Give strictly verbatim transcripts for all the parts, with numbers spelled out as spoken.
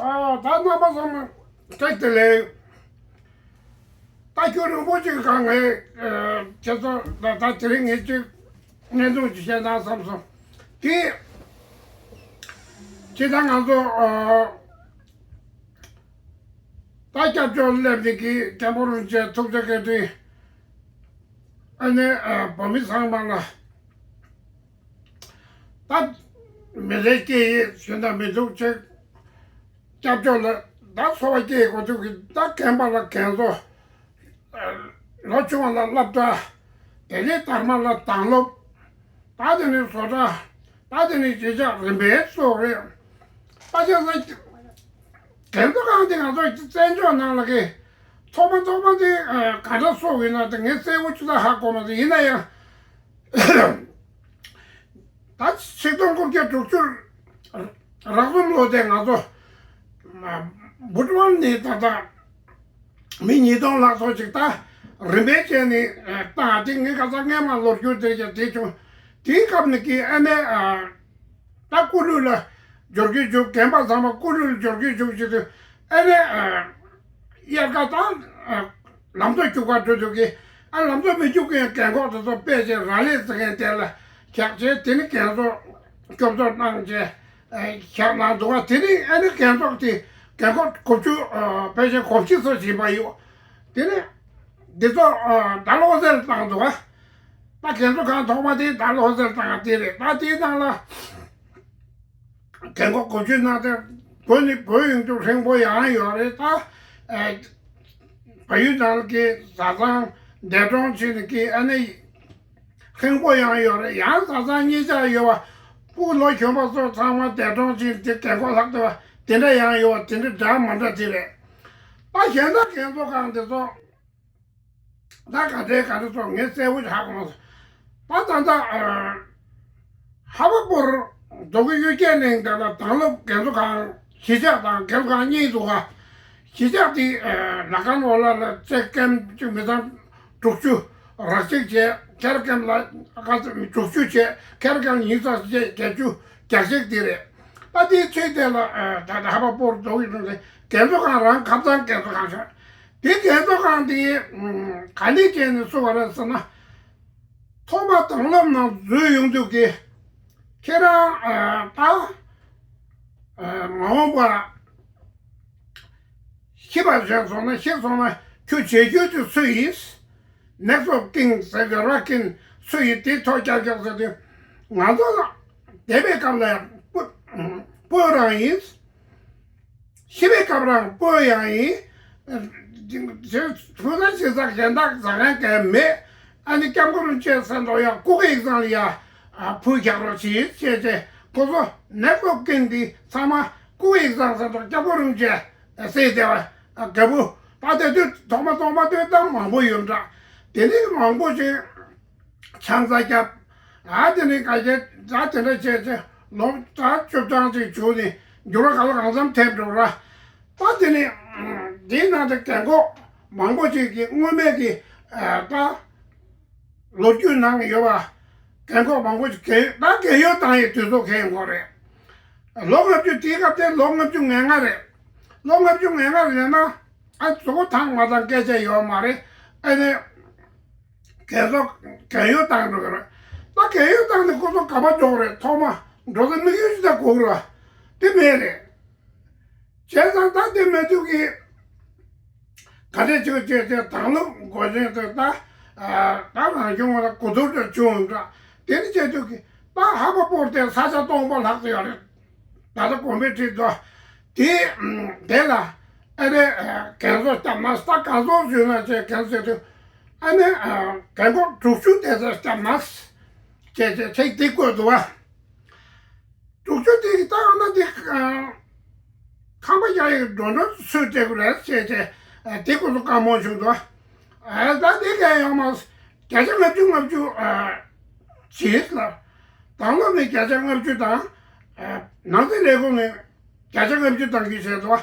ཨ། ད་རྣམ་པ་ཚང་མ་བཀྲ་ཤིས་བདེ་ལེགས། ད་ཁྱོད་རིང་པོ་ཅིག་གང་ངས་ཁྱེད་ཚོ་ད་ད་དེ་རིང་ངས་ཅིག་བརྙན་ཐུང་ཅིག་བཤད་ན་བསམ་སོང་། དེ་ཅི་ད་ང་ཚོ་ཨ། ད་སྐྱབས་བཅོལ་སླེབས་ནས་ཀྱི་མཁན་པོ་རིན་ཆེན་ཐུགས་རྗེ་བཀའ་དྲིན། ཨ་ནི་ཨ། བོད་མི་ཚང་མ་ལ་ད་མི་ལས་སྐྱེ་ཡི་ཞུ་ན་མི་འདུག་ཅིག་སྐྱབས་བཅོལ་ལ་ད་འཚོ་བ་སྐྱེལ་དགོས་འདུག་གི། ད་རྒན་པ་ལ་རྒན་གསོ། ལོ་ཆུང་བ་ལ་སློབ་གྲྭ། དེ་ནས་དར་མ་ལ་དང་སློབ། ད་དེ་ནས་བཟོ་གྲྭ། ད་དེ་ནས་གཞིས་ཆགས་རིམ་པས་སོགས་རེད། ད་ཆ་ས་རྒན་གསོ་ཁང་དེ་ང་ཚོ་བཙན་བྱོལ་ནང་ལ་གི་ཐོག་མ་ཐོག་མ་དེ་ག་འདྲ་སོགས་ཡིན་ན་དེ་ངས་གསལ་པོ་ཅི་ལ་ཧ་གོ་མ་སོང་། ཡིན་ན་ཡང་ད་ཆིག་སྟོང་དགུ་བརྒྱ་དྲུག་ཅུ་རག་གསུམ་ལོ་དེ་ང་ཚོ་བུ་ཏྲ་ནས་ད་ལྟ་མི་ཉིས་སྟོང་ལྷག་ཙམ་ཅིག་ད་རིམ་པས་བྱས་ནས་བཏང་། དེ་ངས་ཁ་སང་སྔས་མ་ལོ་རྒྱུས་དེ་ཀྱང་དེ་བྱུང་། དེའི་སྐབས་ནས་ཀྱི་ཨ་ནེ་ད་སྐུ་ལུས་ལ་འབྱོར་གྱི་འཇུག་རྒན་པ་ཚང་མ་སྐུ་ལུས་ལ་འབྱོར་གྱི་འཇུག་ཅིག་དུས་ཨ་ནེ་དབྱར་ཁ་དང་ལམ་ཐོག་རྒྱུག་ག་འགྲོ་དུས་ཀྱི་ཨ་ལམ་ཐོག་མི་རྒྱུག་མཁན་རྒན་གོག་དེ་ཚོ་དཔེ་ཆའི་རག་ལས་ཟེར་མཁན་དེ་ལ་བཞག་བྱས། དེ་ནི་རྒན་གསོ་སྐྱོབ་གསོ་གནང་བྱས་བཞག་གནང་འདུག་ག། དེ་ནི་ཨ་ནི་རྒན་གོག་དེ་རྒན་གོག་དགུ་བཅུ། ཕལ་ཆེར་གོ་བཞི་ཙམ་ཡིན་པ་ཡོད། དེ་ནི་འདི་ཚོ་ད་ལོ་སེར་བཏང་འདུག་ག། ད་རྒན་གསོ་ཁང་ཐོག་མ་དེ་ད་ལོ་སེར་བཏང་དེ་རེད། ད་དེའི་ནང་ལ་རྒན་གོག་དགུ་བཅུ་ནང་དེ་བོད་ནི་བོད་ཡོང་རྒྱུ་ཧྲིན་པོ་ཡང་ཡོད་རེད། ད་ཨ། བལ་ཡུལ་ནང་གི་བཟའ་ཚང་འདས་གྲོངས་ཕྱིན་གྱི་ཨ་ནི་ཧྲིན་པོ་ཡང་ཡོད་རེད། ཡང་བཟའ་ཚང་གཉིས་ཆ་ཡོད་པ། སྤུ་གུ་ལོ་གཞོན་པ་སོགས་ཚང་མ་འདས་གྲོངས་ཕྱིན་དེ་རྒན་གོག་ལྷག་བསྡད་པ་དེ་འདྲ་ཡང་ཡོད་པ། དེ་འདྲ་འདྲ་མ་འདྲ་དེ་རེད། ད་གཞན་དག་རྒན་གསོ་ཁང་དེ་ཚོ་ད་ག་འདྲའི་ག་འདྲ་སོང་ངས་གསལ་པོ་ཧ་གོ་མ་སོང་། ད་ད་ད་ཧ་བ་པོར་རྡོ་སྐུ་གཡུ་རྒྱལ་གླིང་དེ་ལ་དང་སློབ་རྒན་གསོ་ཁང་། གཞིས་ཆགས་དང་རྒན་གསོ་ཁང་གཉིས་འདུག་ག། གཞིས་ཆགས་དེ་ལ་ཁང་འོག་ལ་ལ་རྩེ་ཀེམ་གཅིག་མི་ཚང་དྲུག་ཅུ་རག་གཅིག་བྱས། ཁེར་ཀེམ་ལ་ཁ་དྲུག་ཅུ་བྱས། ཁེར་ཀེམ་ཉིས་བརྩེགས་བརྒྱད་ཅུ་གྱ་གཅིག་དེ་རེད། ད་དེའི་ཚེ་དེ་ལ་ད་ད་ཧ་བ་པོར་རྡོ་སྐུ་གཡུ་རྒྱལ་གླིང་རྒན་གསོ་ཁང་རང་ཁ་སང་རྒན་གསོ་ཁང་ཆགས། དེ་རྒན་གསོ་ཁང་དེ་ག་ནས་བྱས་ནས་བཙུགས་པ་རེད་ཟེར་ན། ཐོག་མ་དང་སློབ་ནང་འཛུལ་ཡོང་དུས་ཀྱི་ཁྱེད་རང་ཨ་ད་ཨ་མ་འོངས་པ་ཤི་བ་བྱས་སོང་ན། ཤི་སོང་ན་ཁྱོད་བྱེད་རྒྱུ་དེ་སུ་ཡིན། Next of kin ཟེར་གི་ར། ཀིན་སུ་ཡིན། དེ་ཐོག་རྒྱག་རྒྱག་ཟེར་དུས་ང་ཚོ་ལ་འདས་པའི་སྐབས་ལ་སྤོ་སྤོ་རང་ཡིན། ཤི་བའི་སྐབས་རང་སྤོ་ཡང་ཡིན། ཕུ་ན་ཤི་ས་གཞན་དག་ཟ་མཁན་གང་མེད། ཨ་ནི་སྐྱབས་མགོན་རིན་ཆེན་ཟེར་མདོག་ཡང་སྐུ་གེ་ཡིག་ཚང་ལ་ཡ་ཕུལ་རྒྱག་རོགས་གྱིས་བྱས་བྱས། ཁོ་ཚོ་ནེ་ཀོ་ཀིན་འདི་ཚང་མ་སྐུ་གེ་ཡིག་ཚང་ཟེར་མདོག་སྐྱབས་མགོན་རིན་ཆེན་ཟེར་བསྡད་པ་རྒད་པོ། ད་དེ་དུས་ཐོག་མ་ཐོག་མ་དུས་ད་མང་པོ་ཡོད་འདྲ། དེ་ནི་མང་པོ་ཞིག་ཆང་ས་བརྒྱབ། ཨ་དེ་ནི་ག་གེ་ད་དེ་འདྲ་བྱས་ཚེ་ལོ་ད་བཅུ་གྲངས་ཅིག་བྱུང་ནས་འགྱུར་བ་ག་ལ་གང་འཚམ་ཐེབས་འགྲོ་ར། ད་དེ་ནི་འདིའི་ནང་དུ་རྒན་གོག་མང་པོ་ཅིག་གིས་སྔོན་མའི་གི་ད་ལོ་རྒྱུས་ནང་ཡོད་པ་རྒན་གོག་མང་པོ་ཅིག་རྒས་ད་རྒས་ཡོལ་བཏང་ཡའི་དུས་ཚོད་ཁེལ་ཡོད་རེད། ལོ་ལྔ་བཅུ། དེའི་སྐབས་དེ་ལོ་ལྔ་བཅུ་ང་ལྔ་རེད། ལོ་ལྔ་བཅུ་ང་ལྔ་རེད་ན། ཨ་གཟུགས་པོ་ཐང་མ་ཐང་སྐད་ཆ་ཡོད་མ་རེད། ཨ་ནི་རྒས་གསོ་རྒས་ཡོལ་བཏང་འགྲོ་གི་རེད། ད་རྒས་ཡོལ་བཏང་ནས་ཁོ་ཚོ་ག་པར་འགྲོ་གི་རེད། ཐོག་མ་འགྲོ་ས་དམིགས་ཡུལ་ཅི་ལྟར་དགོས་ཀྱི་རེད་པ། དེ་མེད་རེད། བྱས་ཙང་ད་དེ་མེད་དུས་ཀྱི་ག་འདྲས་བྱེད་ཅེས་བྱས་དང་སློབ་འགོ་འཛིན་དེ་ད་ད་རང་བྱུང་བ་ལ་གོ་བསྡུར་དུ་བྱུང་འདྲ། དེ་ནི་བྱེད་དུས་ཀྱི་ད་ཧ་བ་པོར་དེ་ས་ཆ་སྟོང་པ་ལྷག་ཙམ་ཡོད་རེད། ད་ལྟ་དགོན་པའི་ཁྲི་དོ། དེ་དེ་ལ་ཨ་རེ་རྒན་གསོ་སྐྱབས་མ་ས་ག་ཚོད་བཟོས་ན་བྱས་རྒན་གསོ་དུས་ཨ་ནི་རྒན་གོག་དྲུག་ཅུ་དེ་ཚོ་སྐྱབས་མ་ས་བྱས་བྱས་ཚིག་དེ་བཀོད་འདུག་བ། དྲུག་ཅུ་དེ་ལྟ་ན་དེ་ཁང་པ་རྒྱག་ཡག་འགྲོ་འགྲོ་ཚུར་སྤྲད་དགོས་རེད་ཅེས་བྱས་དེ་ཁོ་ཚོ་བཀའ་མོལ་བྱུང་འདུག་ཨ་ད་དེ་གས་ཡང་མ་བརྒྱ་ཆ་ལྔ་བཅུ་ལྔ་བཅུ་བྱས་ལ་དང་སློབ་ནས་བརྒྱ་ཆ་ལྔ་བཅུ་དང་ནང་སྲིད་ལས་ཁུངས་ནས་བརྒྱ་ཆ་ལྔ་བཅུ་གཏང་རྒྱུ་བྱས་འདུག་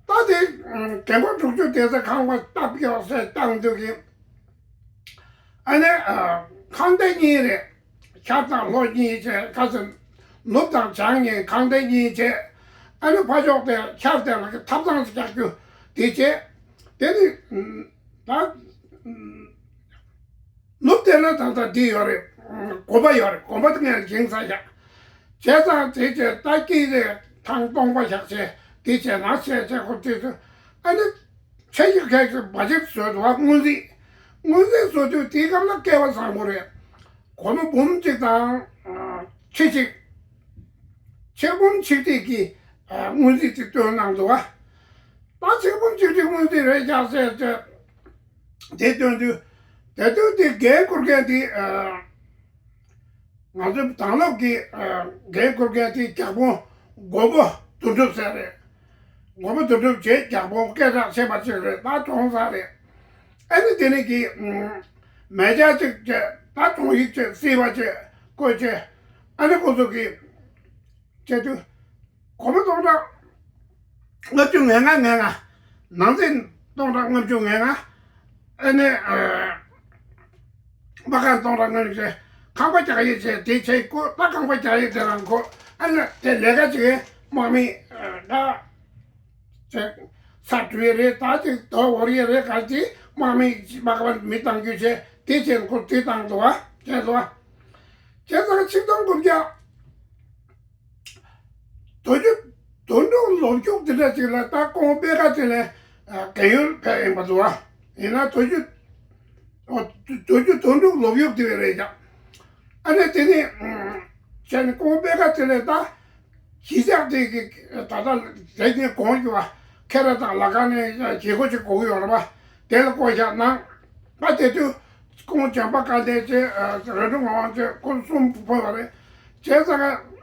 ད་དེ་རྒན་གོག་དྲུག་ཅུ་དེ་ཚོ་ཁང་པ་སྟབས་ཡག་སེ་བཏང་འདུག་གི་ཨ་ནི་ཁང་སྡེ་གཉིས་རེད། ཤར་དང་ལྷོ་གཉིས་བྱས། ཁ་སང་ནུབ་དང་བྱང་གཉིས་ཁང་སྡེ་གཉིས་བྱས། ཨ་ནི་ཕར་ཕྱོགས་དེ་ཤར་དེ་ལ་གི་ཐབ་ཚང་ཞིག་རྒྱག་རྒྱུ་དེ་བྱས། དེ་ནི་ད་ནུབ་དེ་ན་ད་ལྟ་འདི་ཡོད་རེད། དགོན་པ་ཡོད་རེད། དགོན་པ་དེ་ངས་བཞེངས་ས་བཞག་བྱས་ཙང་དེ་བྱས་ད་དཀྱིལ་དེ་ཐང་སྟོང་པ་བཞག་བྱས་དེ་བྱས་ན་བྱས་བྱས་ཁོ་དེ་དུ་ཨ་ནི་ཆ་ཡིག་ཁ་ཤས་བ་ཅིག་བཟོས་འདུག་བ། སྔོན་རྩིས། སྔོན་རྩིས་བཟོ་དུས་དེའི་སྐབས་ལ་སྐལ་བ་བཟང་པོ་རེད། སྒོར་མོ་འབུམ་གཅིག་དང་ཕྱེད་གཅིག་ཕྱེད་འབུམ་ཕྱེད་གཅིག་གི་སྔོན་རྩིས་དེ་བཏོན་གནང་འདུག་བ། ད་ཕྱེད་འབུམ་ཕྱེད་གཅིག་སྔོན་རྩིས་རེད་བཞག་ཟེར་ཏེ་དེ་བཏོན་དུས། དེ་དུས་དེ་འགན་འཁུར་མཁན་དེ་ང་ཚོའི་དྭང་སློབ་ཀྱི་འགན་འཁུར་མཁན་དེ་རྒྱ་དཔོན་མགོན་པོ་དོན་གྲུབ་ཟེར་རེད། མགོན་པོ་དོན་གྲུབ་བྱས་རྒྱ་དཔོན་སྐད་གྲགས་ཆེ་བ་ཅིག་རེད། ད་གྲོངས་ཚར་རེད། ཨ་ནི་དེ་ནས་ཀྱི་མེ་ལྕགས་ཅིག་བྱས། ད་དོང་ཡིག་ཅིག་སྲིད་པ་ཅིག་བཀོད་བྱས། ཨ་ནི་ཁོ་ཚོ་གི་བྱས་དུས་སྒོར་མོ་སྟོང་ཕྲག་ལྔ་བཅུ་ང་ལྔ་ང་ལྔ། ནང་འཛིང་སྟོང་ཕྲག་ལྔ་བཅུ་ང་ལྔ། ཨ་ནི་ཨ་སྨར་ཁམས་སྟོང་ཕྲག་ལྔ་བཅུ། ཁང་པ་རྒྱག་ཡས་བྱས་དེ་བྱས་ཁོ། ད་ཁང་པ་རྒྱག་ཡས་དེ་རང་ཁོ། ཨ་ནི་དེ་ལས་ཀ་བྱེད་མཁན་དམག་མི་ཨ་ད་ས་འདྲུ་ཡས་རེད། ད་ཅིག་རྡོ་བོར་ཡས་རེད། ག་ཅིག་དམག་མི་སྨར་ཁམས་མི་གཏང་རྒྱུ་བྱས་དེ་བྱས་ཁོ་དེ་བཏང་འདུག་བ། བྱས་འདུག་བ། བྱས་ཙང་ཆིག་སྟོང་དགུ་བརྒྱ་དོན་གཅིག་དོན་དྲུག་ལོ་མཇུག་དེ་འདྲ་ཅིག་ལ་ད་ཁོང་པད་དཀར་དེ་ནས་རྒན་ཡོལ་ཕེབས་ཡིན་པ་འདུག་བ། ཡིན་ན་དོན་གཅིག་ཨོ། དོན་གཅིག་དོན་དྲུག་ལོ་མཇུག་དེ་བས་རེད་ཀྱང་། ཨ་ནི་དེ་ནས་བྱས་ནས་ཁོང་པད་དཀར་དེ་ནས་ད་གཞིས་ཆགས་དེ་གི་ད་ལྟ་ལས་ཀྱི་གོང་གི་བ་ཁེ་ར་དང་ལ་ཁ་ནས་བྱེད་སྒོ་ཅིག་དགོས་ཀྱི་ཡོད་རེད་བ། དེ་ལ་བསྐོ་བཞག་གནང་། ད་དེ་དུས་ཁོང་བྱམས་པ་དགའ་ལྡན་བྱས། ར་སྒྲུང་ངག་དབང་བྱས། ཁོང་གསུམ་ཕུད་པ་རེད། བྱས་ཙང་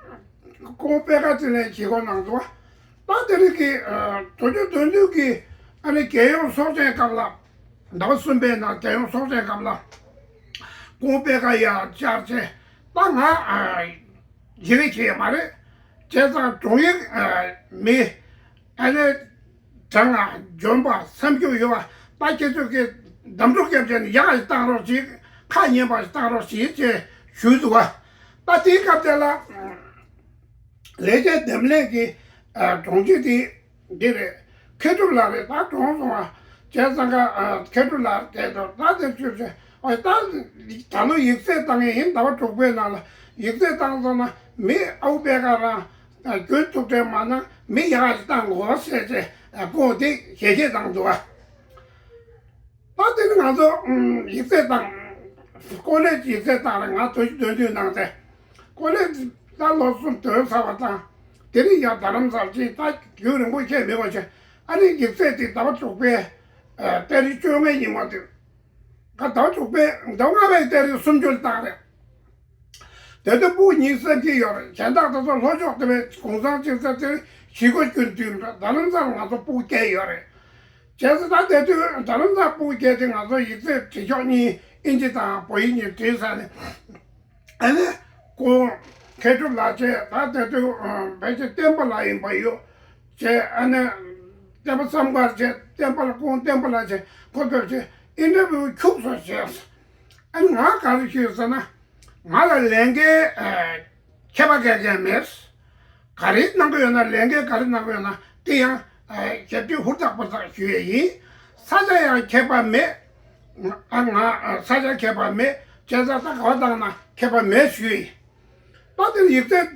ཁོང་པད་དཀར་དེ་ནས་གཞིས་ཁོ་ནང་དུ་བ། ད་དེ་རིང་གི་དོན་གཅོད་དོན་གཅོད་ཀྱི་ཨ་ནི་རྒྱལ་ཡོངས་ཚོགས་ཆེན་སྐབས་ལ། ཟླ་བ་གསུམ་པའི་ནང་རྒྱལ་ཡོངས་ཚོགས་ཆེན་སྐབས་ལ་ཁོང་པད་དཀར་ཡར་བཅར་བྱས། ད་ང་ཡི་གེ་ཤེས་ཡ་མ་རེད། བྱས་ཙང་དྲུང་ཡིག་མི་ཨ་ནི་དྲང་ང་འཇོན་པ་བསམ་རྒྱུ་ཡོད་པ། ད་ཁྱེད་ཚོས་ཀྱི་གདམ་འཕྲོ་སྐྱབས་བྱས་ནས་ཡག་ཞིག་བཏང་རོགས་གྱིས། ཁ་ཉན་པ་ཞིག་བཏང་རོགས་གྱིས་ཅེས་ཞུས་འདུག་བ། ད་དེའི་སྐབས་དེ་ལ་ལས་བྱེད་འདེམས་ལྷན་གྱི་དྲུང་ཆེ་དེ་འདི་རེད། མཁས་གྲུབ་ལགས་རེད། ད་གྲོངས་སོང་བ། བྱས་ཙང་ཀ་མཁས་གྲུབ་ལགས་དེ་ཚོ་ད་དེ་ཚོས་ཨོ་ད་ད་ལོ་ཡིག་ཚད་བཏང་ངེས་ཡིན། ཟླ་བ་དྲུག་པའི་ནང་ལ་ཡིག་ཚད་བཏང་སོང་ན་མི་ཨའུ་པད་དཀར་རང་རྒྱུན་ཐུགས་ཁྲལ་མ་གནང་། མི་ཡག་ཞིག་བཏང་དགོས་ཟེར་བྱས་ཁོང་དེ་ཞལ་བཞེས་བཏང་འདུག་བ། ད་དེ་ནི་ང་ཚོ་ཡིག་ཚད་བཏང་། ཀོ་ལེ་ཇི་ཡིག་ཚད་བཏང་རེད། ང་དོན་གཅིག་དོན་བདུན་གནང་སྟེ། ཀོ་ལེ་ཇི་ད་ལོ་གསུམ་དོན་ཚར་བ་དང་། དེ་ནི་ཡང་རྡ་རམ་ས་ལ་ཅིག་ད་རྒྱུན་རིང་པོ་བཤད་མི་དགོས་ཆེ། ཨ་ནི་ཡིག་ཚད་དེ་ཟླ་བ་དྲུག་པའི་ཏ་རིག་བཅོ་ལྔའི་ཉིན་མོ་དེ། ད་ཟླ་བ་དྲུག་པའི་ཟླ་བ་ལྔ་པའི་ཏ་རིག་སུམ་ཅུ་ལ་བཏང་རེད། དེ་དུས་སྤུ་གུ་གཉིས་གསུམ་ཅིག་ཡོད་རེད། གཞན་དག་དེ་ཚོ་ལྷོ་ཕྱོགས་དེ་བས་གུང་སེང་ཅིག་ས་དེར་གཞིས་ཁོ་ཁྱོན་བསྡུས་རེད། རྡ་རམ་ས་ལ་ང་ཚོ་སྤུ་གུ་བརྒྱད་ཡོད་རེད། བྱས་ཙང་ད་དེ་དུས་རྡ་རམ་ས་ལ་སྤུ་གུ་བརྒྱད་དེ་ང་ཚོ་ཡིག་ཚད་བྲིས་ཆོག་གཉིས་ཨིན་ཇི་དང་བོད་ཡིག་གཉིས་བྲིས་ཚར་ནས། ཨ་ནི་ཁོང་མཁས་གྲུབ་ལགས་བྱས། ད་དེ་དུས་ཕལ་ཆེར་བསྟན་པ་ལགས་ཡིན་པ་ཡོད་བྱས། ཨ་ནི་བསྟན་པ་བསམ་དཀར་བྱས། བསྟན་པ་ལགས་ཁོང་བསྟན་པ་ལགས་བྱས། ཁོ་ཚོས་བྱས་ཨིན་ཊར་བིའུ་ཁྱུག་ཙམ་བྱས། ཨ་ནི་ང་ག་རེ་ཞུས་ཟེར་ན། ང་ལ་ལས་འགན་ཨ་ཁྱད་པར་གང་ཡང་མེད། ག་རེ་གནང་གི་ཡོད་ན། ལས་འགན་ག་རེ་གནང་གི་ཡོད་ན་དེ་ཡང་ཨ་ཞབས་ཕྱི་ཧུར་ཐག་པ་ཐག་ཞུ་ཡས་ཡིན། ས་ཆ་ཡང་ཁྱད་པར་མེད། ཨ་ང་ཨ་ས་ཆ་ཁྱད་པར་མེད། བྱས་ཙང་ད་ག་བ་བཏང་ན་ཁྱད་པར་མེད་ཞུ་ཡས་ཡིན། ད་དེ་ཡིག་ཚད་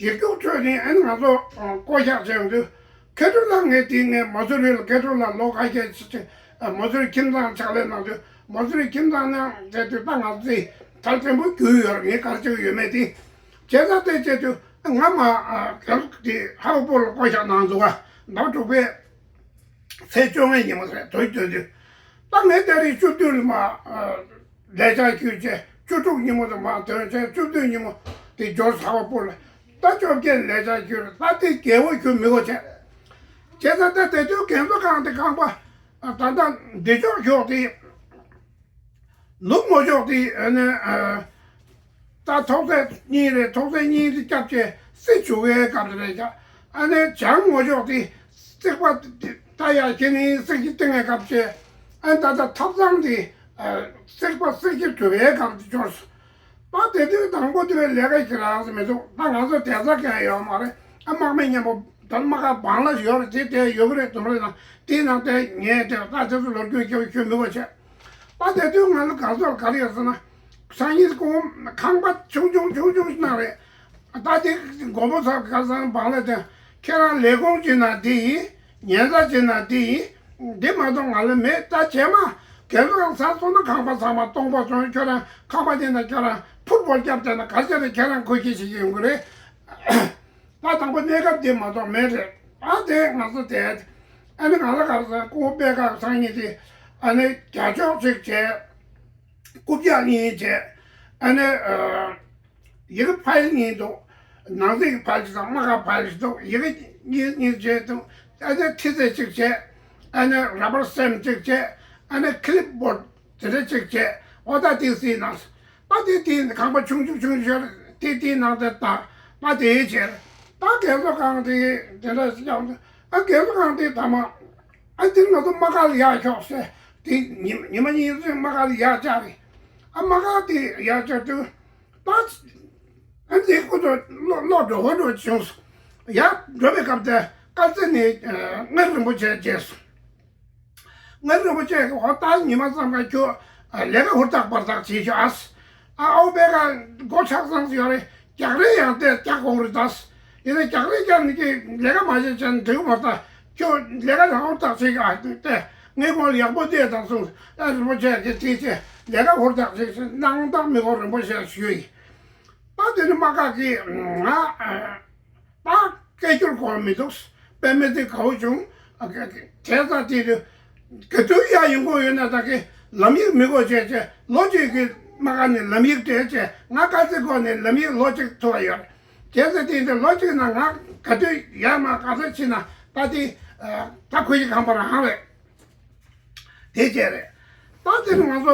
ཡིག་རྒྱུགས་འཕྲོད་ནས་ཨ་ནི་ང་ཚོ་ཨ་བསྐོ་གཞག་བྱས་ཡོང་དུས། མཁས་གྲུབ་ལགས་ངས་དེ་ངས་མ་སུ་རི་ལ། མཁས་གྲུབ་ལགས་ལོ་ཁ་ཤས་ཅིག་ཨ་མ་སུ་རི་ཁྱིམ་ཚང་ཕྱག་ལས་གནང་དུས། མ་སུ་རི་ཁྱིམ་ཚང་ནང་བསྡད་དུས་ད་ང་ཚོས་ད་བཙན་པོ་རྒྱུས་ཡོད་རེད། ངས་ག་རེ་བྱེད་ཀྱི་ཡོད་མེད་དེ། བྱས་ཙང་དེ་བྱས་དུས་ང་མ་ཨ་གལ་དེ་ཧ་ལོ་པོ་ལ་བསྐོ་གཞག་གནང་འདུག་ག་ཟླ་བ་དྲུག་པའི་ཚེས་བཅོ་ལྔའི་ཉིན་མོ་རེད། དོན་དོན་དུས་ད་ངས་ཏ་རིག་བཅུ་བདུན་ལ་མ་ཨ་ལས་བྱ་ཞུས་བྱས། བཅུ་དྲུག་ཉིན་མོ་དུ་མ་དོན་བྱས། བཅུ་བདུན་ཉིན་མོ་དེ་འབྱོར་ཧ་ལོ་པོ་ལ། ད་བཅོ་བརྒྱད་ལས་བྱ་ཞུས་རེད། ད་དེ་རྒྱལ་པོ་ཞུ་མི་དགོས་བྱས། བྱས་ཙང་ད་དེ་དུས་རྒན་གསོ་ཁང་དེ་ཁང་པ་ཨ་ད་ལྟ་འདི་ཕྱོགས་ཕྱོགས་དེ། ནུབ་ངོས་ཕྱོགས་དེ་ཨ་ནི་ཨ་ད་ཐོག་ཚད་གཉིས་རེད། ཐོག་ཚད་གཉིས་དེ་བརྒྱབ་བྱས་རྩི་བྱུག་གའི་སྐབས་དེ་རེད་ཀྱང་། ཨ་ནི་བྱང་ངོས་ཕྱོགས་དེ་རྩིག་པ་ད་ཡ་གྱི་ནི་རྩིག་གི་སྟེང་ངའི་སྐབས་བྱས། ཨ་ནི་ད་ལྟ་ཐབ་ཚང་དེ་ཨ་རྩིག་པ་རྩིག་གི་གྲུབ་པའི་སྐབས་དེ་འབྱོར་སོང་། ད་དེ་དུས་དང་པོ་དེ་བས་ལས་ཀ་ཞིག་རག་ས་མི་འདུག་ད་ང་ཚོ་དེ་ཚ་གང་ཡོད་མ་རེད། ཨ་དམག་མི་མཉམ་པོ་ ད་དམག་སྒར་བང་ལ་ཡོད་རེད། དེ་དེ་ཡོད་གི་རེད། དུམ་རེད་ན་དེའི་ནང་དེ་ཉལ་དེ་ད་དེ་ཚོ་ལོ་རྒྱུས་ཁྱོད་ཁྱོད་མི་གོ་བྱས། ད་དེ་དུས་ང་ལ་ག་ཚོད་ག་རེ་ཡོད་ཟེར་ན། སང་ཉིན་ཀོང་ཁང་པ་ཆུང་ཆུང་ཆུང་ཆུང་ཞིག་གནང་རེད། ད་དེ་མགོན་པོ་ཚ་ག་ཚང་བང་ལ་དེ་ཁྱེད་རང་ལས་ཁུངས་བྱེད་ན་དེ་ཡིན། ཉལ་ས་བྱེད་ན་དེ་ཡིན། འདི་མ་གཏོགས་ང་ལ་མེད། ད་རྗེས་མ་རྒན་ཚོ་རང་ཚར་སོང་ན་ཁང་པ་ཚང་མ་སྟོང་པ་སོང་། ཁྱོད་རང་ཁང་པ་དེ་ན་ཁྱོད་རང་ཕུར་བུར་བརྒྱབ་བསྡད་ན་ག་ཚོད་རེད། ཁྱེད་རང་ཁུར་གྱིས་བྱེད་ཀྱི་ཡོང་གི་རེད། ད་དང་པོ་གནས་སྐབས་འདི་མ་གཏོགས་མེད་རེད། ཨ་དེ་ང་ཚོ་དེ་ཨ་ནི་ང་ལ་ག་རེ་ཟེར། ཀོང་པོ་པད་དཀར་སང་ཉིན་དེ་ཨ་ནི་རྒྱ་ཤོག་ཅིག་བྱས། རྐུབ་བཀྱག་གཉིས་བྱས། ཨ་ནི་ཡི་གེ་ཕའིལ་གཉིས་འདུག་ནང་གསེས་ཀྱི་ཕའིལ་ཞིག་དང་དམག་སྒར་ཕའིལ་ཞིག་འདུག་ཡི་གེ་གཉིས་གཉིས་བྱས་འདུག་ཨ་ནི་ཐི་ཚེ་གཅིག་བྱས། ཨ་ནི་ར་བར་སྟེམ་གཅིག་བྱས། ཨ་ནི་ཀི་ལིབ་བོར་ཌི་དེ་འདྲ་གཅིག་བྱས། འོ་ད་དེ་སྲིད་ན། ད་དེ་དེའི་ཁང་པ་ཆུང་ཆུང་ཆུང་ཆུང་དེ་དེའི་ནང་དུ་བཏང་། ད་དེའི་ཕྱིར་ད་རྒན་གསོ་ཁང་དེ་དེ་འདྲ་ཞིག་ཀྱང་། ཨ་རྒན་གསོ་ཁང་དེ་ཐ་མ་ཨ་དེ་ང་ཚོ་དམག་སྒར་ལ་ཡར་ཤོག་ཟེར། དེ་ཉི་ཉི་མ་གཉིས་རིང་དམག་སྒར་ལ་ཡར་བཅར་རེད། ཨ་དམག་སྒར་དེ་ཡར་བཅར་དུས་ད་ཨ་དེ་ཁོ་ཚོ་བློ་བློ་འགྲོ་བོ་འགྲོ་བྱུང་སོང་། ཡར་འགྲོ་བའི་སྐབས་དེ་དཀར་མཛེས་ནས་མངའ་རིན་པོ་ཆེ་མཇལ་སོང་། མངའ་རིན་པོ་ཆེ་གིས་འོ་ད་ཉི་མ་ཙམ་ཁ་ཁྱོད་ལས་ཀ་ཧུར་ཐག་པར་ཐག་བྱེད་ཤོག་ཨ། ཨ་ཨོ་པད་དཀར་མགོ་ཆག་ཙང་ཡོད་རེད། རྒྱག་རེས་ཡང་དེ་རྒྱག་དགོས་རེད་ད། ཡིན་ན་རྒྱག་རེས་རྒྱག་ནས་ཀྱི་ལས་ཀ་མ་བྱེད་བྱས་ན་འགྲིག་གི་མ་རེད་ད། ཁྱོད་ལས་ཀ་ཧུར་ཐག་བྱེད་ཀྱི་ཨ། དེ་ངས་ཁོང་ལ་ཡག་པོ་བལྟས་དང་གསུངས། ཨ་རིན་པོ་ཆེ་གིས་དེ་ཚེ་ལས་ཀ་ཧུར་ཐག་བྱེད་ཟེར་གནང་སྟངས་མི་དགོས་རིན་པོ་ཆེ་ཞུས་ཡིན། ད་དེ་ནི་དམག་སྒར་གྱིས་ང་ད་སྐད་སྒྱུར་གོ་མི་འདུག་དཔེ་མི་སྲིད་དགའ་བོ་བྱུང་། དེ་ཙང་དེ་དུས་ག་དུས་ཡར་ཡོང་གི་ཡོད་ན་ད་གི་ལམ་ཡིག་མི་དགོས་བྱས་བྱས། ལོ་གཅིག་གི་དམག་སྒར་ནས་ལམ་ཡིག་སྤྲད་བྱས། ང་དཀར་མཛེས་སྒོ་ནས་ལམ་ཡིག་ལོ་གཅིག་ཐུབ་པ་ཡོད་རེད། བྱས་ཙང་དེ་དུས་ལོ་གཅིག་ནང་ང་ག་དུས་ཡར་མར་ག་ཚོད་ཕྱིན་ན་ད་དེ་ད་ཁོ་ཡི་ཁང་པ་རང་རེད། དེ་བྱས་རེད། ད་དེ་ནི་ང་ཚོ་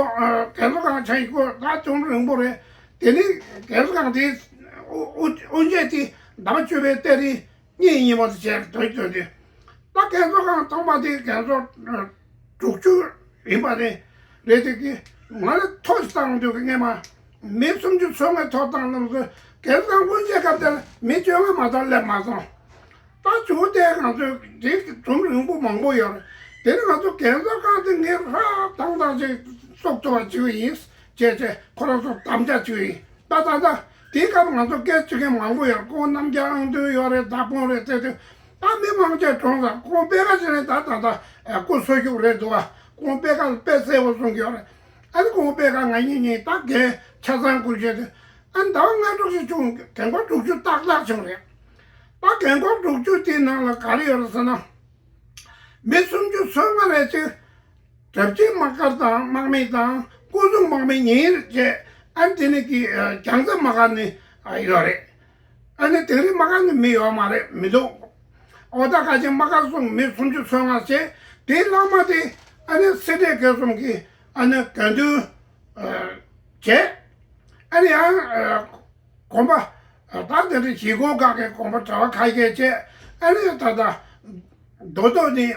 རྒན་གསོ་ཁང་ཆགས་ཡི་གོ་ད་ཅུང་རིང་པོ་རེད། དེ་ནི་རྒན་གསོ་ཁང་དེ་དབུ་དབུ་དབུ་འབྱེད་དེ་ཟླ་བ་བཅུ་པའི་ཏ་རིག་གཉིས་ཉིན་མོ་དེ་བྱས་དོན་དོན་དུ། ད་རྒན་གསོ་ཁང་ཐོག་མ་དེ་རྒན་གསོ་དྲུག་ཅུ་ཡིན་པ་རེད། རེད་དེ་གི་ང་ལ་ཐོ་ཞིག་བཏང་དུས་ཀྱི་སྔས་མ་མི་སུམ་ཅུ་སོ་ལྔའི་ཐོ་བཏང་ལམ་སུ་རྒན་གསོ་ཁང་དབུ་འབྱེད་སྐབས་དེ་ལ་མི་བཅོ་ལྔ་མ་གཏོགས་སླེབས་མ་སོང་། ད་ཇོ་བོ་དེ་ང་ཚོས་འདི་འཛུམ་རིང་པོ་མང་པོ་ཡོད་རེད། དེ་ནི་ང་ཚོ་རྒན་གསོ་ཁང་དེ་ངས་ཧྲ་ཐང་ཐང་ཅིག་གསོ་ཐུབ་པ་བྱེད་ཀྱི་ཡིན་ཅེས་ཅེས་ཁོ་རང་ཚོ་དམ་བཅའ་བྱེད་ཀྱི་ཡིན། ད་ད་ད་དེའི་སྐབས་ང་ཚོ་སྐད་བྱེད་མཁན་མང་པོ་ཡོད། ཁོང་རྣམ་རྒྱལ་ཨང་དོན་ཡོད་རེད། ད་ཕོན་རེད་དེ་དེ་ད་མི་མང་ཆེ་གྲོངས་ཙང་ཁོང་པད་དཀར་ཅན་ནི་ད་ད་ད་སྐུ་འཚོ་བཞུགས་རེད་འདུག་བ། ཁོང་པད་དཀར་ལ་དཔེ་གསལ་པོ་གསུང་གི་ཡོད་རེད། ཨ་ནི་ཁོང་པད་དཀར་ང་གཉིས་གཉིས་ད་རྒན་ཆ་ཚང་སྐུ་མཁྱེན་དེ། ཨ་ནི་ཟླ་བ་ལྔ་དྲུག་ཞིག་བྱུང་རྒན་འཁོགས་དྲུག་ཅུ་ཏག་ཏག་བྱུང་རེད། ད་རྒན་འཁོགས་དྲུག་ཅུ་དེའི་ནང་ལ་ག་རེ་ཡོད་རེད་ཟེར་ན། མི་སུམ་ཅུ་སོ་ལྔ་རེ་གཅིག་གྲབས་ཆེན་དམག་སྒར་དང་དམག་མི་དང་སྐུ་སྲུང་དམག་མི་ཉིན་རེ་བྱས། ཨ་ནི་དེ་ནི་གི་རྒྱང་རྩེ་དམག་སྒར་ནི་ཡོད་རེད། ཨ་ནི་དིང་རི་དམག་སྒར་ནི་མི་ཡོད་མ་རེད། མི་འདུག་འོ་ད་ཁ་ཆེ་དམག་སྒར་སོང་མི་སུམ་ཅུ་སོ་ལྔ་བྱས། དེའི་ལྷག་མ་དེ་ཨ་ནི་སེ་འབྲས་དགེ་གསུམ་གྱི་ཨ་ནི་དགེ་འདུན་བྱས། ཨ་ནི་ཡང་དགོན་པ་ད་དེ་འདྲ་གཞིས་ཁོངས་ཁག་གི་དགོན་པ་གྲྭ་བ་ཁ་ཤས་བྱས། ཨ་ནི་ད་ལྟ་རྡོ་ཐོག་ནི་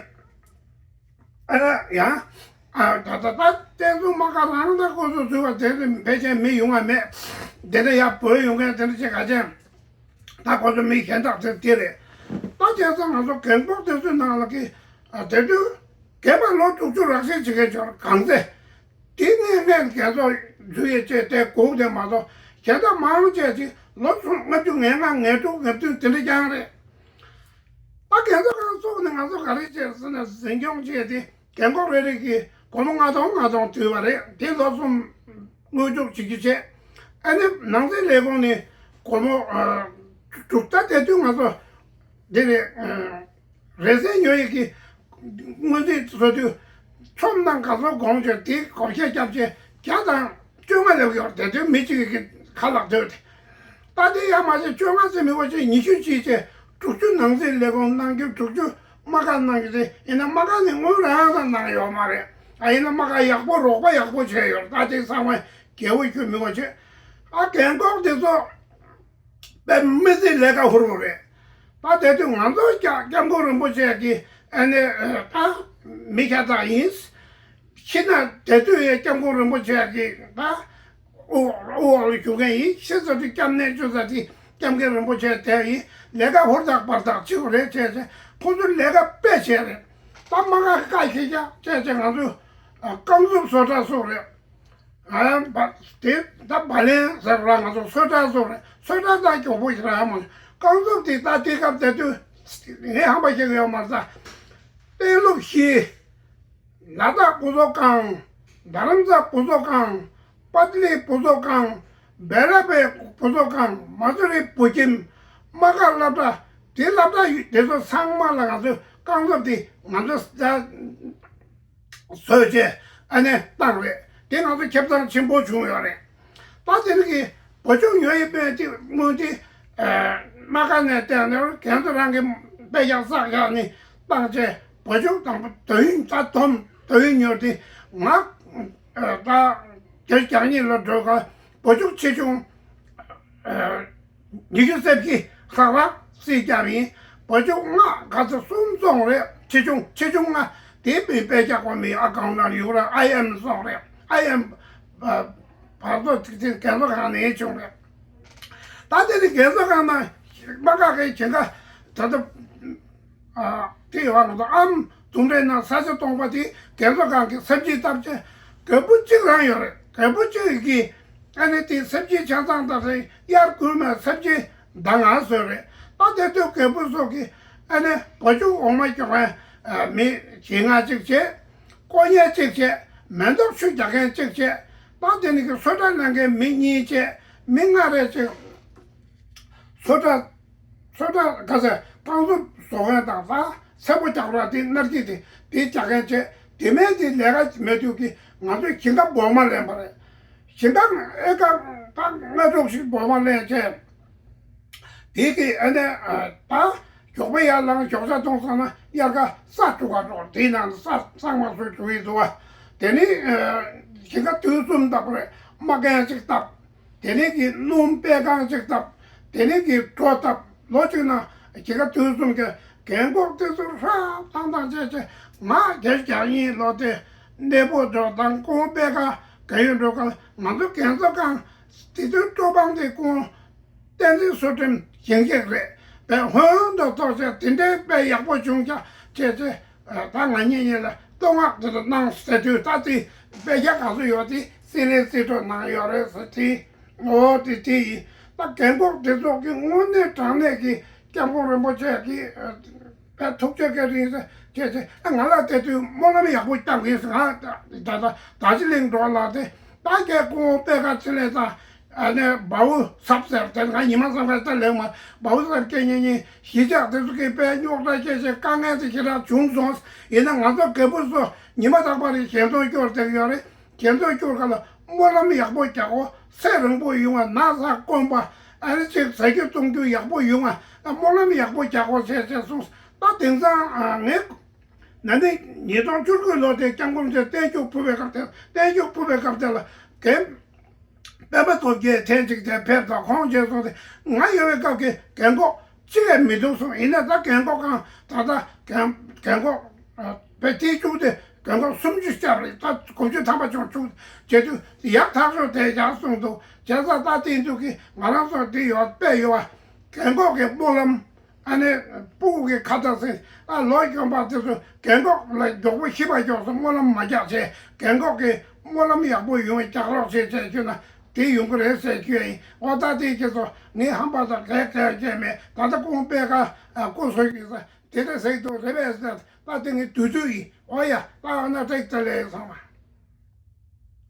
ཨ་ནི་ཡང་ད་ལྟ་ད་བསྟན་སྲུང་དམག་སྒར་རང་ད་ཁོ་ཚོ་ཚུད་པ་དེ་ནི་ཕལ་ཆེར་མི་ཡོང་བ་མེད། དེ་འདྲ་ཡར་བོད་ཡོང་མཁན་དེ་འདྲ་ཅིག་ག་ཅན། ད་ཁོ་ཚོ་མི་གཞན་དག་དེ་དེ་རེད། ད་བྱས་ཙང་ང་ཚོ་རྒན་འཁོགས་དེ་ཚོའི་ནང་ལ་གི་དེ་དུས་རྒན་པ་ལོ་དྲུག་ཅུ་རག་ཤེད་བྱེད་མཁན་ཅིག་ཡོད་རེད། གངས་རྩེ། དེ་ནས་ངས་རྒན་གསོ་འཛུལ་ཡས་བྱས་དེ་སྒུག་དེ་མ་གཏོགས་གཞན་དག་མང་ཆེ་ཅིག་ལོ་ལྔ་བཅུ་ང་ལྔ་ང་དྲུག་ང་བདུན་དེ་འདྲ་རྐྱང་རེད། ད་རྒན་གསོ་ཁང་བཙུགས་ནས་ང་ཚོ་ག་རེ་བྱས་ཟེར་ན་འཛིན་སྐྱོང་བྱས་ཏེ་རྒན་འཁོགས་རེ་རེ་གིས་སྒོར་མོ་ལྔ་སྟོང་ལྔ་སྟོང་བསྡུས་པ་རེད། དེ་ལོ་གསུམ་དངུལ་འཇོག་བྱེད་རྒྱུ་བྱས། ཨ་ནི་ནང་སྲིད་ལས་ཁུངས་ནས་སྒོར་མོ་དྲུག་ད་དེ་དུས་ང་ཚོ་འདི་རེད། རེས་གཟའ་ཉོ་ཡི་གི་སྔོན་རྩིས་བཟོ་དུས་ཁྲོམ་དང་ག་ཚོད་གོང་བྱས་དེ་བགོ་བཤའ་བརྒྱབ་བྱས་བརྒྱ་དང་བཅོ་ལྔ་སླེབས་ཡོད་རེད། དེ་དུས་མི་གཅིག་གི་ཁ་ལག་དོད་དེ། ད་དེ་ཡང་མ་བྱས་བཅོ་ལྔ་ཟེར་མི་བ་ཆེ་ཉི་ཤུ་གཅིག་བྱས་དྲུག་ཅུ་ནང་སྲིད་ལས་ཁུངས་གནང་རྒྱུ་དྲུག་ཅུ་དམག་སྒར་གནང་རྒྱུ་དེ་ཡིན་ན་དམག་སྒར་ནས་དངུལ་རང་ཙམ་གནང་ཡོད་མ་རེད། ཨ་ཡིན་ན་དམག་སྒར་ཡག་པོ་རོགས་པ་ཡག་པོ་བྱས་ཡོད་རེད། ད་དེ་ཚང་མ་རྒྱལ་པོ་ཁྱོད་མི་བ་ཆེ། ཨ་རྒན་འཁོགས་དེ་ཚོ་དཔེ་མི་སྲིད་ལས་ཀ་ཧུར་པོ་རེད། ད་དེ་དུས་ང་ཚོ་སྐྱབས་སྐྱབས་མགོན་རིན་པོ་ཆེ་གི་ཨ་ནི་ད་མི་ཤ་སྟག་ཡིན། ཤི་ན་དེ་དུས་ཡང་སྐྱབས་མགོན་རིན་པོ་ཆེ་གི་ད་དབུ་དབུ་འོག་ལ་བཞུགས་མཁན་ཡིན། ཤི་ཚར་དུས་སྐྱབས་གནས་བཅུ་ཚར་དུས་ སྐྱབས་མགོན་རིན་པོ་ཆེ་དེ་ཡིན། ལས་ཀ་ཧུར་ཐག་འབར་ཐག་བྱེད་དགོས་རེད་བྱས་བྱས། ཁོང་ཚོས་ལས་ཀ་དཔེ་བྱས་རེད། ད་མ་ག་གི་བཀའ་ཤེས་བྱ་བྱས་བྱས། ང་ཚོས་རྐང་བཙུགས་བཟོ་གྲྭ་བཟོས་རེད། ཨ་བ་དེ་ད་བ་ལན་ཟེར་ར། ང་ཚོ་བཟོ་གྲྭ་བཟོས་རེད། བཟོ་གྲྭ་ད་མགྱོགས་པོ་ཞིག་རག་མ་སོང་། རྐང་བཙུགས་དེ་ད་དེ་སྐབས་དེ་དུས་ངས་ཧམ་པ་བཤད་གི་ཡོད་མ་རེད་ད། གཏན་སློབ་བཞི། ལ་དྭགས་བུ་བཟོ་ཁང་། རྡ་རམ་ས་བུ་བཟོ་ཁང་། པ་ཏི་ལི་བུ་བཟོ་ཁང་། སྦེ་ར་བའི་བུ་བཟོ་ཁང་། མ་སུ་རི་བུ་ཁྱིམ། དམག་སྒར་སློབ་གྲྭ། དེ་སློབ་གྲྭ་ཡོད་དེ་ཚོ་ཚང་མ་ལ་ང་ཚོས་རྐང་བཙུགས་དེ་ང་ཚོས་ད་བཟོས་བྱས་ཨ་ནི་བཏང་རེད། དེ་ང་ཚོ་ཁེ་བཟང་ཆེན་པོ་བྱུང་ཡོད་རེད། ད་དེ་ནི་གི་བུ་ཆུང་ཡོད་ཡོད་པའི་དེ་དངུལ་དེ་དམག་སྒར་ནས་བཏོན་ནས་ཁྱེད་ཚོ་རང་གི་དཔེ་ཆ་བསགས་ཡག་ནི་བཏང་བྱས། བུ་ཆུང་དང་པོ་དུས་ཡུན་ད་དོམ་དུས་ཡུན་ཉོར་དེ་ང་ད་བརྒྱད་ཅུ་གྱ་གཉིས་ལོ་འགྲོ་ག་བུ་ཆུང་ཆེ་ཆུང་ཉི་ཤུ་རྩ་བཞི་ལྷག་ལྷག་རྩིས་བརྒྱབ་ཡིན། བུ་ཆུང་ལྔ་ག་ཚོད་གསུམ་སོང་རེད། ཆེ་ཆུང་ཆེ་ཆུང་ལྔ་དེ་མིན་དཔེ་ཆ་གོ་མི་ཨ་གང་ན་ཡོད་ར། ཨའི་ཨེམ་སོང་རེད། ཨའི་ཨེམ་བར་དོ་ཚིག་ཚིག་རྒན་གསོ་ཁང་ནས་བྱུང་རེད། ད་དེ་ནི་རྒན་གསོ་ཁང་ན་མ་ག་གི་ཁྱེད་ཀ་ད་ལྟ་ཨ་དེ་ཡོད་ང་ཚོ་ཨམ་དུང་འདྲེ་ནང་ས་ཆ་སྟོང་པ་དེ་རྒན་གསོ་ཁང་གི་ས་བྱི་བཏབ་ཆེ་རྒད་པོ་གཅིག་རང་ཡོད་རེད། རྒད་པོ་གཅིག་གིས་ཨ་ནི་དེ་ས་བྱི་ཆ་ཚང་དང་རེད། དབྱར་དགུན་མ་ས་བྱི་ཟླ་ལྔ་བཟོས་རེད། ད་དེ་དུས་རྒད་པོ་སོགས་ཀྱིས་ཨ་ནི་བུ་ཆུང་འོ་མ་སྐྱོག་མཁན་མི་བཞི་ལྔ་གཅིག་བྱས། ཀོ་ཉལ་གཅིག་བྱས། མེ་ཏོག་ཆུ་རྒྱག་མཁན་གཅིག་བྱས། ད་དེ་ནི་གི་བཟོ་གྲྭ་གནང་མཁན་མི་གཉིས་བྱས། མི་ལྔ་རེ་གཅིག་བཟོ་གྲྭ་བཟོ་གྲྭ་ག་ཚད་རྐང་བཙུགས་བཟོ་མཁན་དང་ད་སེར་པོ་རྒྱག་ར་དེ་སྣར་སྐྱིད་དེ་དེ་རྒྱག་མཁན་བྱས། དེ་མིན་དེ་ལས་ཀ་མེད་དུས་ཀྱི་ང་ཚོས་ཞིང་ཁ་སྦོ་མ་ལེན་པ་རེད། ཞིང་ཁ་ཨེ་ཀར་ད་ལྔ་དྲུག་ཞིག་སྦོ་མ་ལེན་བྱས། དེ་གི་ཨ་ནི་ད་མགྱོགས་པོ་ཡར་ལངས་ཞོགས་ཇ་འཐུང་ཚར་ན་དབྱར་ཁ་ས་བཙུགས་ག་འགྲོ། དེའི་ནང་ས་གཙང་མ་བཟོས་བཙུགས་ཡིན་འདུག་བ། དེ་ནི་ཞིང་ཁ་དུས་གསུམ་བཏབ་པ་རེད། མ་རྒན་གཅིག་བཏབ། དེ་ནས་ཀྱི་སྣུམ་པད་ཁང་གཅིག་བཏབ། དེ་ནས་ཀྱི་གྲོ་བཏབ། ལོ་གཅིག་ན་གྱི་ག་དུས་གསུམ་གྱི་རྒན་གོག་དེ་ཚོ་ཧྲ་ཐང་ཐང་བྱས་བྱས། ང་བརྒྱད་ཅུ་གྱ་གཉིས་ལོ་དེ་གནས་སྤོ་འགྲོ་དང་ཀོང་པད་ཁ་ག་ཡོད་འགྲོ་ག་ང་ཚོ་རྒན་གསོ་ཁང་དེ་དུས་ཀྲོ་པང་དེ་ཀོང་བསྟན་འཛིན་བསོད་ཁྲིམས་ཞིང་གཤེགས་རེད་པས། ཧོན་དུ་གཏོགས་བྱས་དེ་འདྲའི་དཔེ་ཡག་པོ་བྱུང་ཀྱང་བྱས་བྱས། ད་ང་གཉིས་གཉིས་ལ་བསྟོད་བསྔགས་དེ་ཚོ་གནང་ཟེར་དུས་ད་དེ་དཔེ་ཆ་ག་ཚོད་ཡོད་དེ་སི་ལེ་སི་ཏོ་ནང་ཡོད་རེད་ཟེར་དེ། འོ་དེ་དེ་ཡིན། ད་རྒན་གོག་དེ་ཚོ་གི་དངོས་གནས་དྲང་གནས་ཀྱི་སྐྱབས་མགོན་རིན་པོ་ཆེ་གི་དཔེ་ཐུགས་རྗེ་བཀའ་དྲིན་ཟེར་བྱས་བྱས། ང་ལ་དེ་དུས་སྨོན་ལམ་ཡག་པོ་བཏབ་གི་ཟེར། ང་ད་ད་ད་ཅི་ལིང་འགྲོ་ལ་དེ་ད་རྒན་གོག་པད་ཁ་ཆེ་ལས་ད། ཨ་ནི་བའུ་སབ་ཟེར་དེ་ང་ཉི་མ་བསམ་ཁ་ལྟ་ལེགས་མ། བའུ་སབ་སྐད་ཉན་ཉན་གཞིས་ཆགས་དེ་ཚོ་གི་དཔེ་རྙོག་དྲ་སྐྱེ་ཞེས་དཀའ་ངལ་དེ་ཞེ་དྲག་བྱུང་སོང་། ཡིན་ན་ང་ཚོ་རྒད་པོ་ཚོ་ཉི་མ་རྟག་པར་ཞལ་འཛོམས་སྐྱོར་བསྡད་ཡོད་རེད། ཞལ་འཛོམས་སྐྱོར་ག་ལ་སྨོན་ལམ་ཡག་པོ་རྒྱག་གོ། ཚེ་རིང་པོ་ཡོང་བ། ན་ཚ་དཀོན་པ་ཨ་ནི་ཅིག་ཟ་རྒྱུ་བཏུང་རྒྱུ་ཡག་པོ་ཡོང་བ་སྨོན་ལམ་ཡག་པོ་རྒྱག་གོ་ཞེས་ཞེས་གསུངས། ད་དེང་སང་ངས་ན་ནིང་ཉིས་སྟོང་བཅུ་དགུ་ལོ་དེ་སྐྱབས་མགོན་ཆེན་བསྟན་བཅོས་ཕུལ་བའི་སྐབས་དེ། བསྟན་བཅོས་ཕུལ་བའི་སྐབས་དེ་ལ་རྒན་པད་མ་སྟོབས་རྒྱལ་ཐེངས་གཅིག་དེ་ཕེབས་དང་ཁོང་མཇལ་སོང་སྟེ། ང་ཡོད་པའི་སྐབས་ཀྱི་རྒན་གོག་གཅིག་ལས་མི་འདུག་གསུངས། ཡིན་ན་ད་རྒན་གོག་གང་ད་ལྟ་རྒན་རྒན་གོག་པའི་ཐེངས་བཅུ་དེ་རྒན་གོག་སུམ་ཅུ་བཅར་རེད། ད་དགུ་བཅུ་ཐམ་པ་ཅུང་ཆུང་བྱེད་དུས་ཡག་ཐག་ཆོད་དེ་ཡག་གསུངས་འདུག་བྱས་ཙང་ད་དེ་འདུག་གི་ང་རང་ཚོ་དེ་ཡོད་དཔེ་ཡོད་བ། རྒན་གོག་གི་སྨོན་ལམ། ཨ་ནི་སྤུ་གུ་གི་ཁ་བཏགས་ཟེར། ཨ་ལོ་གཞོན་པ་དེ་ཚོ་རྒན་གོག་ལ་མགྱོགས་པོ་ཤི་བ་མགྱོགས་སོང་། སྨོན་ལམ་མ་རྒྱག་བྱས། རྒན་གོག་གི་སྨོན་ལམ་ཡག་པོ་ཡོང་བའི་རྒྱག་རོགས་བྱས་བྱས་ཞུས་ན་དེ་ཡོང་གི་རེད་ཟེར་ཞུ་ཡ་ཡིན། འོ་ད་དེ་ཁྱེད་ཚོ་ངའི་ཧམ་པ་དང་གས་གས་བྱས་མེད། ད་ལྟ་ཀོང་པད་ཁ་སྐུ་གཟུགས་ཡིན་ས་དེ་འདྲ་ཟེར་གྱི་འདུག་རེད་པས་ཟེར། ད་དེ་ངའི་དུས་ཚོད་ཡིན། འོ་ཡ། ད་འོ་ན་ཏིག་ཙ་ལས་སོང་།